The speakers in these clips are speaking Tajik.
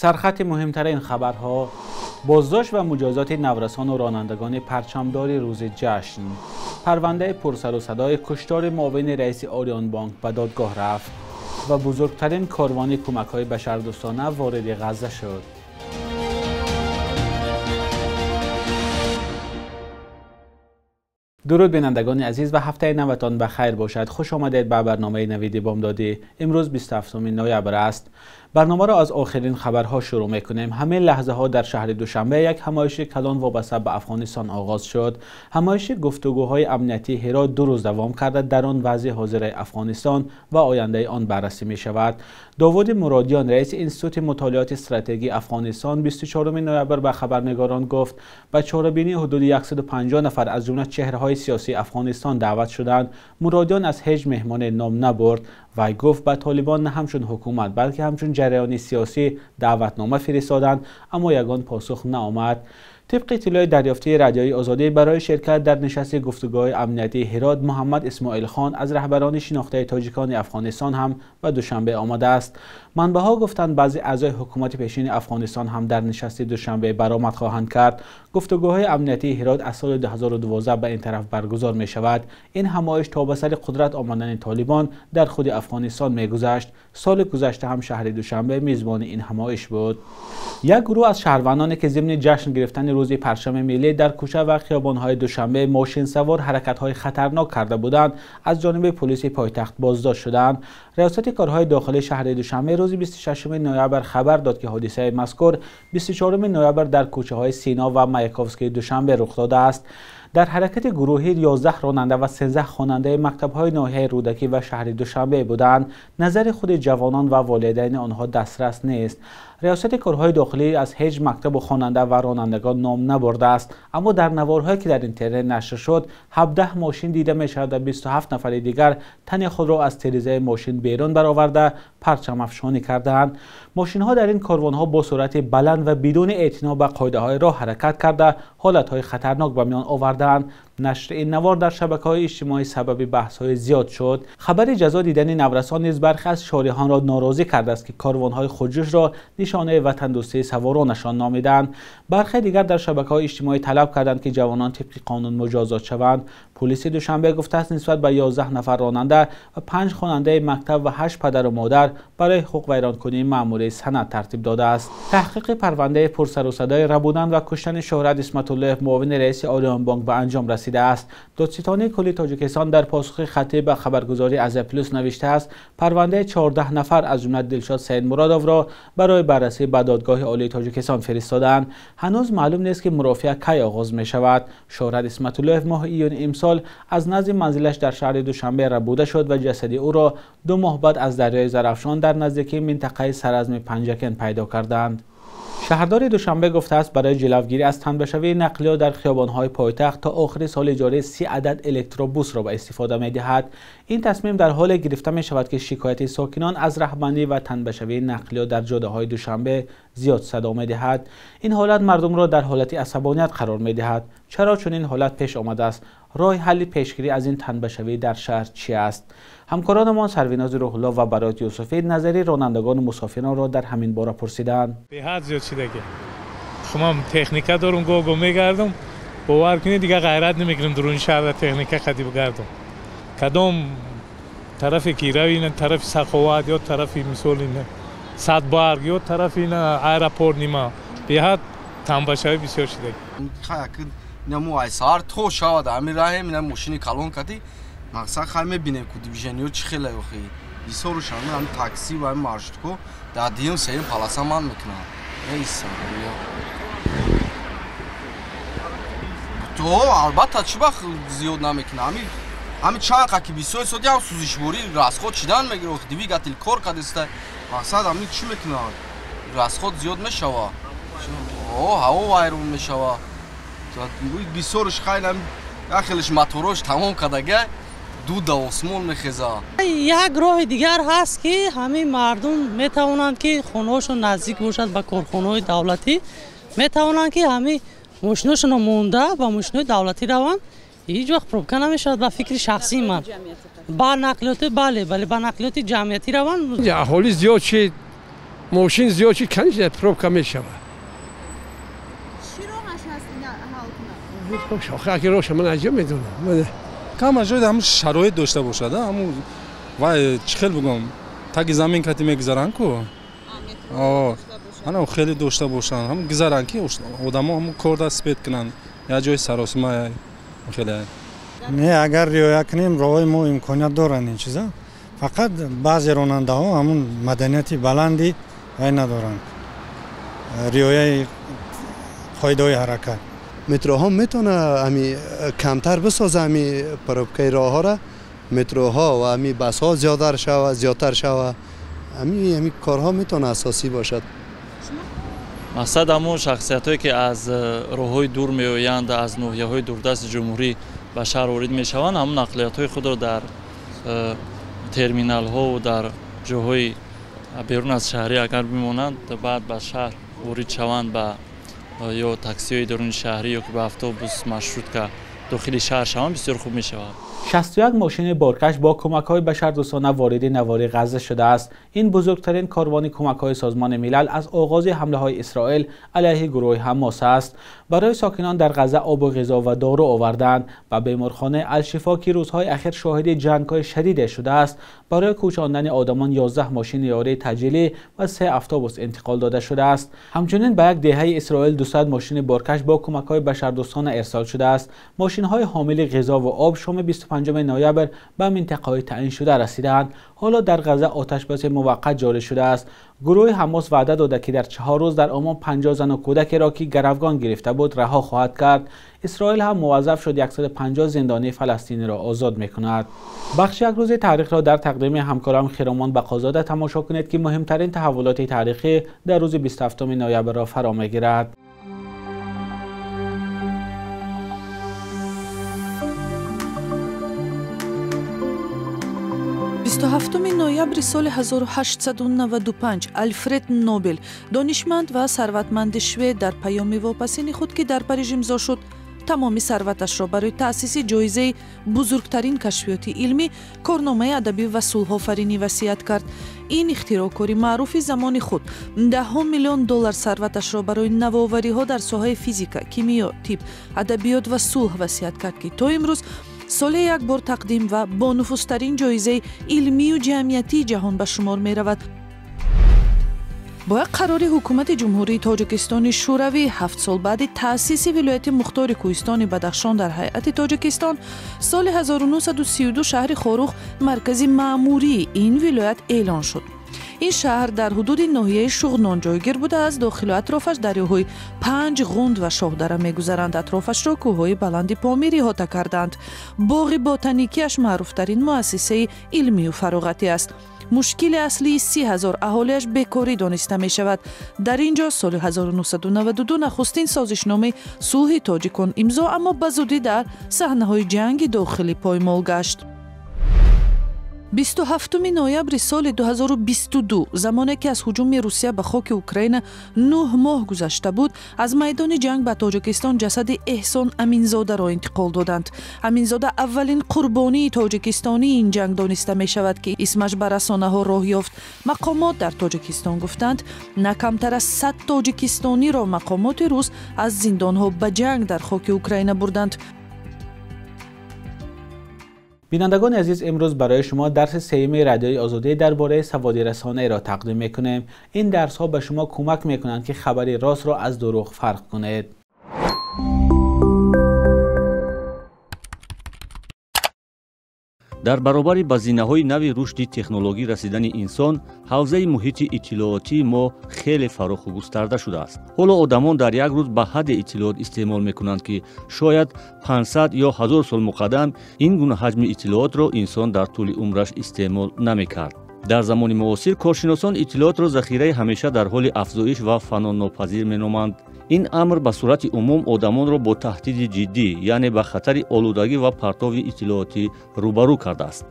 Сархати муҳимтарин хабарҳо: боздошт ва муҷозоти наврасону ронандагони парчамдори рӯзи ҷашн, парвандаи пурсару садои куштори муовини раиси Ориёнбонк ба додгоҳ рафт ва бузургтарин корвони кӯмакҳои башардӯстона вориди Ғазза шуд. Дуруд бинандагони азиз ва ҳафтаи наватон ба хайр бошад. Хуш омадед ба барномаи Навиди Бомдодӣ. Имрӯз 27 ноябр аст. Барномаро аз охирин хабарҳо шурӯъ мекунем. Ҳамин лаҳзаҳо дар шаҳри Душанбе як ҳамоиши калон вобаста ба Афғонистон оғоз шуд. Ҳамоиши гуфтугӯҳои амниятии Ҳирот 2 рӯз давом карда, дар он вазъи ҳозираи Афғонистон ва ояндаи он баррасӣ мешавад. Довуд Муродиён, раиси Институти мутолиоти стратегии Афғонистон, 24 ноябр ба хабарнигорон гуфт ба чорабинии ҳудуди 150 нафар аз ҷумла чеҳраҳои сиёсии Афғонистон даъват шуданд. Муродиён аз ҳеҷ меҳмоне ном набурд. Вай гуфт ба Толибон на ҳамчун ҳукумат, балки ҳамчун ҷараёни сиёсӣ даъватнома фиристоданд, аммо ягон посух наомад. Тибқи иттилои дарёфтии Радиои Озодӣ, барои ширкат дар нишасти гуфтугӯҳои амниятии Ҳирот Муҳаммад Исмоил хон аз раҳбарони шинохтаи тоҷикони Афғонистон ҳам ба Душанбе омадааст. Манбаъҳо гуфтанд баъзе аъзои ҳукумати пешини Афғонистон ҳам дар нишасти Душанбе баромад хоҳанд кард. Гуфтугӯҳои амниятии Ҳирот аз соли 2012 ба ин тараф баргузор мешавад. Ин ҳамоиш то ба сари қудрат омадани Толибон дар худи Афғонистон мегузашт. Соли гузашта ҳам шаҳри Душанбе мизбони ин ҳамоиш буд. Як гурӯҳ аз шаҳрвандоне ки зимни ҷашн гирифтани рӯзи парчами миллӣ дар кӯча ва хиёбонҳои Душанбе мошинсавор ҳаракатҳои хатарнок карда буданд, аз ҷониби полиси пойтахт боздошт шуданд. Риёсати корҳои дохилии шаҳри Душанбе рӯзи 26 ноябр хабар дод, ки ҳодисаи мазкур 24 ноябр дар кӯчаҳои Сино ва Маяковскии Душанбе рух додааст. Дар ҳаракати гурӯҳӣ 11 ронанда ва 13 хонандаи мактабҳои ноҳияи Рӯдакӣ ва шаҳри Душанбе буданд. Назари худи ҷавонон ва волидайни онҳо дастрас нест. Риёсати корҳои дохилӣ аз ҳеҷ мактабу хонанда ва ронандагон ном набурдааст, аммо дар наворҳое ки дар интернет нашр шуд, 17 мошин дида мешавад ва 27 нафари дигар тани худро аз тирезаи мошин берун бароварда парчамафшонӣ кардаанд. Мошинҳо дар ин корвонҳо бо суръати баланд ва бидуни эътино ба қоидаҳои роҳ ҳаракат карда, ҳолатҳои хатарнок ба миён овардаанд. Нашри ин навор дар шабакаҳои иҷтимоӣ сабаби баҳсҳои зиёд шуд. Хабари ҷазо дидани наврасон низ бархе аз шориҳонро норозӣ кардааст, ки корвонҳои хуҷӯшро нишонаи ватандӯстии саворонашон номиданд. Бархе дигар дар шабакаҳои иҷтимоӣ талаб карданд, ки ҷавонон тибқи қонун муҷозот шаванд. Полиси Душанбе гуфтааст нисбат ба 11 нафар ронанда ва 5 хонандаи мактаб ва 8 падару модар барои ҳуқуқвайронкунии маъмурии санад тартиб додааст. Таҳқиқи парвандаи пурсарусадои рабудан ва куштани Шӯҳрат Исматуллоев, муовини раиси Ориёнбонк, ба анҷом расидааст. Додситонии кулли Тоҷикистон дар посухи хаттӣ ба хабаргузории Азия Плюс навиштааст парвандаи 14 нафар аз ҷумла Дилшод Саидмуродовро барои баррасӣ ба Додгоҳи Олии Тоҷикистон фиристодаанд. Ҳанӯз маълум нест, ки мурофиа кай оғоз мешавад. Шӯҳрат Исматуллоев моҳи июни имсол аз назди манзилаш дар шаҳри Душанбе рабуда шуд ва ҷасади ӯро 2 моҳ баъд аз дарёи Зарафшон дар наздикии минтақаи Саразми Панҷакент пайдо карданд. Шаҳрдори Душанбе гуфтааст барои ҷилавгирӣ аз танбашавии нақлиёт дар хиёбонҳои пойтахт то охири соли ҷорӣ 30 адад электробусро ба истифода медиҳад. Ин тасмим дар ҳоле гирифта мешавад, ки шикояти сокинон аз раҳбандӣ ва танбашавии нақлиёт дар ҷодаҳои Душанбе зиёд садо медиҳад. Ин ҳолат мардумро дар ҳолати асабоният қарор медиҳад. Чаро чунин ҳолат пеш омадааст? Роҳи ҳалли пешгирӣ аз ин танбашавӣ дар шаҳр чи аст? Ҳамкоронамон Сарвинози Рӯҳулло ва Барот Юсуфӣ назари ронандагону мусофиронро дар ҳамин бора пурсиданд. Беҳад зиёд шидаги. Хумам техника дорум, го-го мегардум. Бовар кунед, дигар ғайрат намекунам дуруни шаҳрда техника қади бигардум. Кадом тарафе ки рави, тарафи Саховат ё тарафи мисол Садбарг ё тарафи аэропорт нима. Беҳад танбашавӣ бисёр шидаги. Намо ай сар то шавад ами раҳем ина мошини калон кати мақсад хай мебинем ку движениё чӣ хеле охи бисёру шами ами такси ва ами маршрутко дар дуюм сеюм полоса ман мекунам эйса то албатта чӣ вақт зиёд намекунам ами чанд қа ки бисёр соди ҳам сӯзишворӣ расход чидан мегирад охи двигатель кор кардеста мақсад ами чӣ мекунад расход зиёд мешава о ҳаво вайрон мешава. Бисёрш хайнам яхелш моторош тамом кардага дуда осмон мехеза. Як роҳи дигар ҳаст, ки ҳамин мардум метавонанд, ки хонаҳошон наздик бошад ба корхонаҳои давлатӣ, метавонанд, ки ҳамин мошиношонро монда ба мошинои давлатӣ раванд. Ҳеҷ вақт пробка намешавад. Ба фикри шахсии ман ба нақлиёти бале бале ба нақлиёти ҷамъиятӣ раванд. Аҳолӣ зиёд шид, Мошин зиёд шид, конечно, пробка мешавад. Чӣ роҳаш ҳаст ина ҳал кунад? Охир аки роҳша ман аҷиб медонам. Кам аз ҷойда ҳамун шароит дошта бошад, ҳамун вай чӣ хел бигӯям, таги замин кати мегузаранд ку. Ана хеле дошта бошанд, ҳамун гузаранд ки одамо ҳамун кор даст спет кунанд, як ҷои саросима хеле. Не, агар риоя кунем, роҳҳои мо имконият доранд ин чиза. Фақат баъзе ронандаҳо ҳамун маданияти баланди вай надоранд, риояи қоидаҳои ҳаракат. Метроҳо метавона ҳами камтар бисоза ҳами пробкаи роҳҳоро, метроҳо ва ҳами басҳо зиёдтар шава, ҳами корҳо метавона асосӣ бошад. Мақсад ҳамон шахсиятҳое ки аз роҳҳои дур меоянд, аз ноҳияҳои дурдасти ҷумҳурӣ ба шаҳр ворид мешаванд, ҳамон нақлиётҳои худро дар терминалҳову дар ҷоҳои берун аз шаҳрӣ агар бимонанд, баъд ба шаҳр ворид шаванд ба ё таксиҳои даруни шаҳрӣ ё ки ба автобус, маршрутка дохили шаҳр шаванд, бисёр хуб мешавад. 61 мошини боркаш бо кӯмакҳои башардӯстона вориди навори Ғазза шудааст. Ин бузургтарин корвони кӯмакҳои Созмони Милал аз оғози ҳамлаҳои Исроил алайҳи гурӯҳи Ҳамос аст. Барои сокинон дар Ғазза обу ғизо ва дору оварданд. Ба беморхонаи Алшифо, ки рӯзҳои ахир шоҳиди ҷангҳои шадиде шудааст, барои кӯчондани одамон 11 мошини ёрии таъҷилӣ ва 3 автобус интиқол дода шудааст. Ҳамчунин ба як деҳаи Исроил 200 мошини боркаш бо кӯмакҳои башардӯстона ирсол шудааст. Мошинҳои ҳомили ғизо ва об шоми 25 ноябр ба минтақаҳои таъин шуда расидаанд. Ҳоло дар Ғазза оташбаси муваққат ҷорӣ шудааст. Гурӯҳи Ҳамос ваъда дода, ки дар 4 рӯз дар Омон 50 зану кӯдакеро, ки гаравгон гирифта буд, раҳо хоҳад кард. Исроил ҳам муваззаф шуд 150 зиндонии фаластиниро озод мекунад. Бахши як рӯзи таърихро дар тақдими ҳамкорам Хиромон Бақозода тамошо кунед, ки муҳимтарин таҳаввулоти таърихӣ дар рӯзи 27 ноябрро фаро мегирад. 27 ноябри соли 1895 Алфред Нобел, донишманд ва сарватманди швед, дар паёми вопасини худ, ки дар Париж имзо шуд, тамоми сарваташро барои таъсиси ҷоизаи бузургтарин кашфиёти илмӣ, корномаи адабӣ ва сулҳофаринӣ васият кард. Ин ихтироъкори маъруфи замони худ даҳҳо миллион доллар сарваташро барои навовариҳо дар соҳаи физика, кимиё, тиб, адабиёт ва сулҳ васият кард, ки то имрӯз соле як бор тақдим ва бонуфузтарин ҷоизаи илмию ҷамъиятии ҷаҳон ба шумор меравад. Бо як қарори ҳукумати Ҷумҳурии Тоҷикистони Шӯравӣ 7 сол баъди таъсиси вилояти мухтори Кӯҳистони Бадахшон дар ҳайати Тоҷикистон, соли 1932 шаҳри Хоруғ маркази маъмурии ин вилоят эълон шуд. Ин шаҳр дар ҳудуди ноҳияи Шуғнон ҷойгир буда, аз дохилу атрофаш дарёҳои Панҷ, Ғунд ва Шоҳдара мегузаранд. Атрофашро кӯҳҳои баланди Помир иҳота кардаанд. Боғи ботаникиаш маъруфтарин муассисаи илмию фароғатӣ аст. Мушкили аслии 30 000 аҳолиаш бекорӣ дониста мешавад. Дар ин ҷо соли 1992 нахустин созишномаи сулҳи тоҷикон имзо, аммо ба зудӣ дар саҳнаҳои ҷанги дохилӣ поймол гашт. 27 ноябри соли 2022, замоне ки аз ҳуҷуми Русия ба хоки Украина 9 моҳ гузашта буд, аз майдони ҷанг ба Тоҷикистон ҷасади Эҳсон Аминзодаро интиқол доданд. Аминзода аввалин қурбонии тоҷикистонии ин ҷанг дониста мешавад, ки исмаш ба расонаҳо роҳ ёфт. Мақомот дар Тоҷикистон гуфтанд, на камтар аз 100 тоҷикистониро мақомоти рус аз зиндонҳо ба ҷанг дар хоки Украина бурданд. Бинандагони азиз, имрӯз барои шумо дарси сеюми Радиои Озодӣ дар бораи саводи расонаиро тақдим мекунем. Ин дарсҳо ба шумо кӯмак мекунанд, ки хабари ростро аз дурӯғ фарқ кунед. Дар баробари ба зинаҳои нави рушди технологӣ расидани инсон, ҳавзаи муҳити иттилоотии мо хеле фароху густарда шудааст. Ҳоло одамон дар як рӯз ба ҳадде иттилоот истеъмол мекунанд, ки шояд 500 ё 1000 сол муқаддам ин гуна ҳаҷми иттилоотро инсон дар тӯли умраш истеъмол намекард. Дар замони муосир коршиносон иттилоотро захираи ҳамеша дар ҳоли афзоиш ва фаноннопазир меноманд. Ин амр ба сурати умум одамонро бо таҳдиди ҷиддӣ, яъне ба хатари олудагӣ ва партови иттилоотӣ рӯбарӯ кардааст.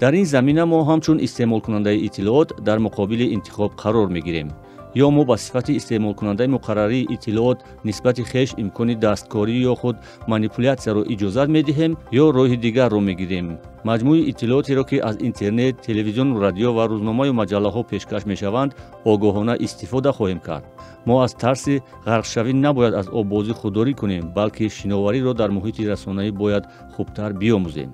Дар ин замина мо ҳамчун истеъмолкунандаи иттилоот дар муқобили интихоб қарор мегирем. Ё мо ба сифати истеъмолкунандаи муқаррарии иттилоот нисбати хеш имкони дасткорӣ ё худ манипулятсияро иҷозат медиҳем, ё роҳи дигарро мегирем. Маҷмӯи иттилоотеро, ки аз интернет, телевизиону радио ва рӯзномаю маҷаллаҳо пешкаш мешаванд, огоҳона истифода хоҳем кард. Мо аз тарси ғарқшавӣ набояд аз оббозӣ худдорӣ кунем, балки шиновариро дар муҳити расонаӣ бояд хубтар биомӯзем.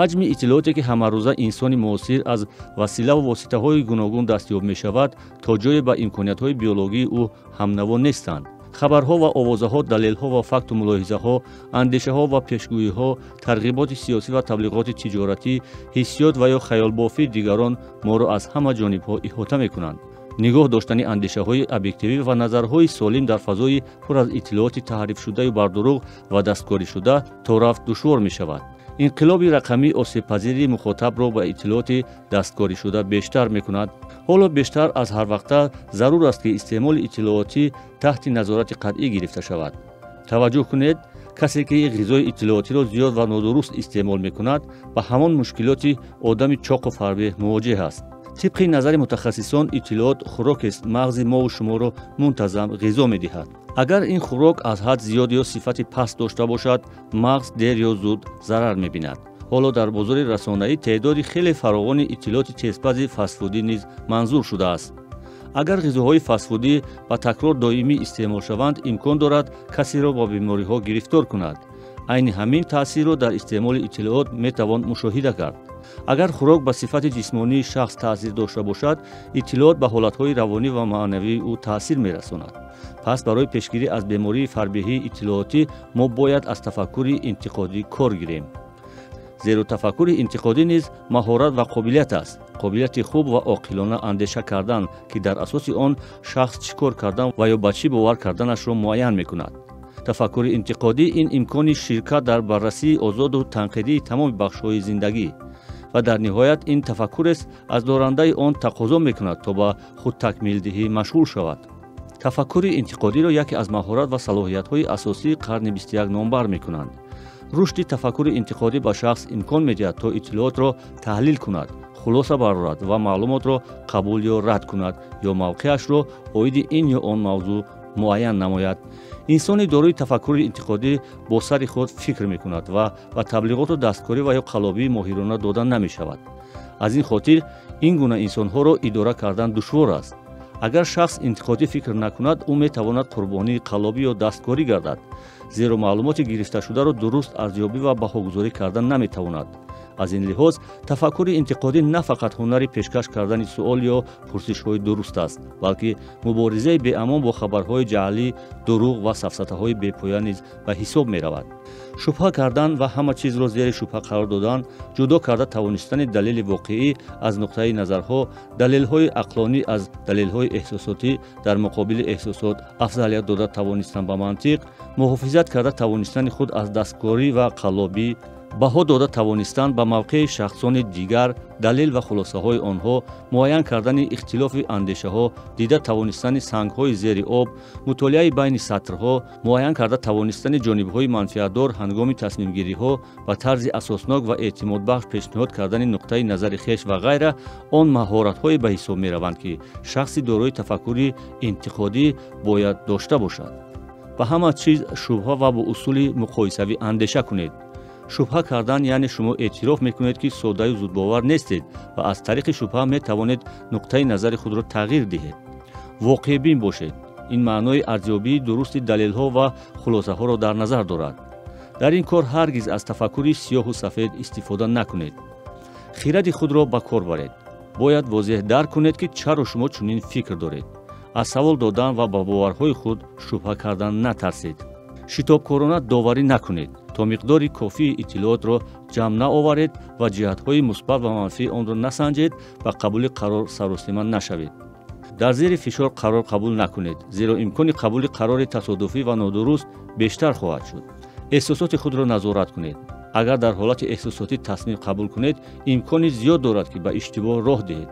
Ҳаҷми иттилооте, ки ҳамарӯза инсони муосир аз василаву воситаҳои гуногун дастёб мешавад, то ҷое ба имкониятҳои биологии ӯ ҳамнаво нестанд. Хабарҳо ва овозаҳо, далелҳо ва факту мулоҳизаҳо, андешаҳо ва пешгӯиҳо, тарғиботи сиёсӣ ва таблиғоти тиҷоратӣ, ҳиссиёт ва ё хаёлбофии дигарон моро аз ҳама ҷонибҳо иҳота мекунанд. Нигоҳ доштани андешаҳои объективӣ ва назарҳои солим дар фазои пур аз иттилооти таҳрифшудаю бардурӯғ ва дасткоришуда то рафт душвор мешавад. Инқилоби рақамӣ осебпазирии мухотабро ба иттилооти дасткоришуда бештар мекунад. Ҳоло бештар аз ҳар вақта зарур аст, ки истеъмоли иттилоотӣ таҳти назорати қатъӣ гирифта шавад. Таваҷҷӯҳ кунед, касе ки ғизои иттилоотиро зиёд ва нодуруст истеъмол мекунад, ба ҳамон мушкилоти одами чоқу фарбеҳ мувоҷеҳ аст. Тибқи назари мутахассисон, иттилоот хӯрокест мағзи мову шуморо мунтазам ғизо медиҳад. Агар ин хӯрок аз ҳад зиёд ё сифати паст дошта бошад, мағз дер ё зуд зарар мебинад. Ҳоло дар бозори расонаӣ теъдоди хеле фаровони иттилооти тезпази фастфудӣ низ манзур шудааст. Агар ғизоҳои фастфудӣ ба такрор доимӣ истеъмол шаванд, имкон дорад касеро ба бемориҳо гирифтор кунад. Айни ҳамин таъсирро дар истеъмоли иттилоот метавон мушоҳида кард. Агар хӯрок ба сифати ҷисмонии шахс таъсир дошта бошад, иттилоот ба ҳолатҳои равонӣ ва маънавии ӯ таъсир мерасонад. Пас барои пешгирӣ аз бемории фарбеҳии иттилоотӣ мо бояд аз тафаккури интиқодӣ кор гирем. Зеро тафаккури интиқодӣ низ маҳорат ва қобилият аст. Қобилияти хуб ва оқилона андеша кардан, ки дар асоси он шахс чӣ кор кардан ва ё ба чӣ бовар карданашро муайян мекунад. Тафаккури интиқодӣ ин имкони ширкат дар баррасии озоду танқидии тамоми бахшҳои зиндагӣ. Ва дар ниҳоят ин тафаккурест аз дорандаи он тақозо мекунад, то ба худтакмилдиҳӣ машғул шавад. Тафаккури интиқодиро яке аз маҳорат ва салоҳиятҳои асосии қарни 21 номбар мекунанд. Рушди тафаккури интиқодӣ ба шахс имкон медиҳад, то иттилоотро таҳлил кунад, хулоса барорад ва маълумотро қабул ё рад кунад ё мавқеашро оиди ин ё он мавзӯъ муайян намояд. Инсони дорои тафаккури интиқодӣ бо сари худ фикр мекунад ва ба таблиғоту дасткорӣ ва ё қаллобии моҳирона дода намешавад. Аз ин хотир ин гуна инсонҳоро идора кардан душвор аст. Агар шахс интиқодӣ фикр накунад, ӯ метавонад қурбонии қаллобӣ ё дасткорӣ гардад, зеро маълумоти гирифташударо дуруст арзёбӣ ва баҳогузорӣ кардан наметавонад. Аз ин лиҳоз тафаккури интиқодӣ на фақат ҳунари пешкаш кардани суол ё пурсишҳои дуруст аст, балки муборизаи беамон бо хабарҳои ҷаълӣ, дурӯғ ва сафсатаҳои бепоя низ ба ҳисоб меравад. Шубҳа кардан ва ҳама чизро зери шубҳа қарор додан, ҷудо карда тавонистани далели воқеӣ аз нуқтаи назарҳо, далелҳои ақлонӣ аз далелҳои эҳсосотӣ дар муқобили эҳсосот афзалият дода тавонистан ба мантиқ, муҳофизат карда тавонистани худ аз дасткорӣ ва қаллобӣ, баҳо дода тавонистан ба мавқеи шахсони дигар, далел ва хулосаҳои онҳо, муайян кардани ихтилофи андешаҳо, дида тавонистани сангҳои зери об, мутолиаи байни сатрҳо, муайян карда тавонистани ҷонибҳои манфиатдор ҳангоми тасмимгириҳо ба тарзи асоснок ва эътимодбахш пешниҳод кардани нуқтаи назари хеш ва ғайра он маҳоратҳое ба ҳисоб мераванд, ки шахси дорои тафаккури интиқодӣ бояд дошта бошад. Ба ҳама чиз шубҳа ва бо усули муқоисавӣ андеша кунед. Шубҳа кардан яъне шумо эътироф мекунед, ки соддаю зудбовар нестед ва аз тариқи шубҳа метавонед нуқтаи назари худро тағйир диҳед. Воқеъбин бошед. Ин маънои арзёбии дурусти далелҳо ва хулосаҳоро дар назар дорад. Дар ин кор ҳаргиз аз тафаккури сиёҳу сафед истифода накунед. Хиради худро ба кор баред. Бояд возеҳ дарк кунед, ки чаро шумо чунин фикр доред. Аз савол додан ва ба боварҳои худ шубҳа кардан натарсед. Шитобкорона доварӣ накунед, то миқдори кофии иттилоотро ҷамъ наоваред ва ҷиҳатҳои мусбат ва манфии онро насанҷед, ба қабули қарор саросима нашавед. Дар зери фишор қарор қабул накунед, зеро имкони қабули қарори тасодуфӣ ва нодуруст бештар хоҳад шуд. Эҳсосоти худро назорат кунед. Агар дар ҳолати эҳсосотӣ тасмим қабул кунед, имкони зиёд дорад, ки ба иштибоҳ роҳ диҳед.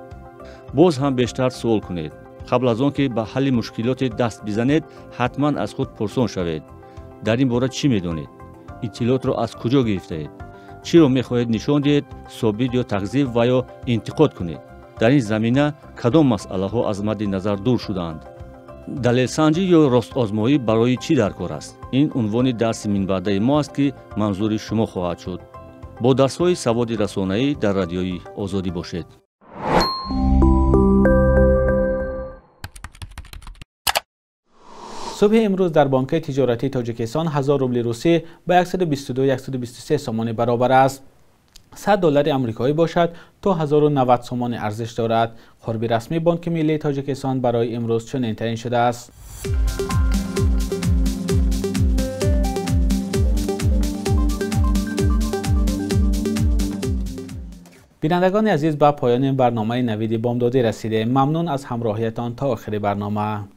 Боз ҳам бештар суол кунед. Қабл аз он ки ба ҳалли мушкилоте даст бизанед, ҳатман аз худ пурсон шавед. Дар ин бора чӣ медонед? Иттилоотро аз куҷо гирифтаед? Чиро мехоҳед нишон диҳед, собит ё такзиб ва ё интиқод кунед? Дар ин замина кадом масъалаҳо аз мадди назар дур шудаанд? Далелсанҷӣ ё ростозмоӣ барои чӣ дар кор аст? Ин унвони дарси минбаъдаи мо аст, ки манзури шумо хоҳад шуд. Бо дарсҳои саводи расонаӣ дар Радиои Озодӣ бошед. Субҳи имрӯз дар Бонки тиҷоратии Тоҷикистон 1000 рубли русӣ ба 122-123 сомонӣ баробар аст. 100 доллари амрикоӣ бошад то 1090 сомонӣ арзиш дорад. Қурби расмии Бонки миллии Тоҷикистон барои имрӯз чунин таъин шудааст. Бинандагони азиз, ба поёни барномаи Навиди бомдодӣ расидем. Мамнун аз ҳамроҳиятон то охири барнома.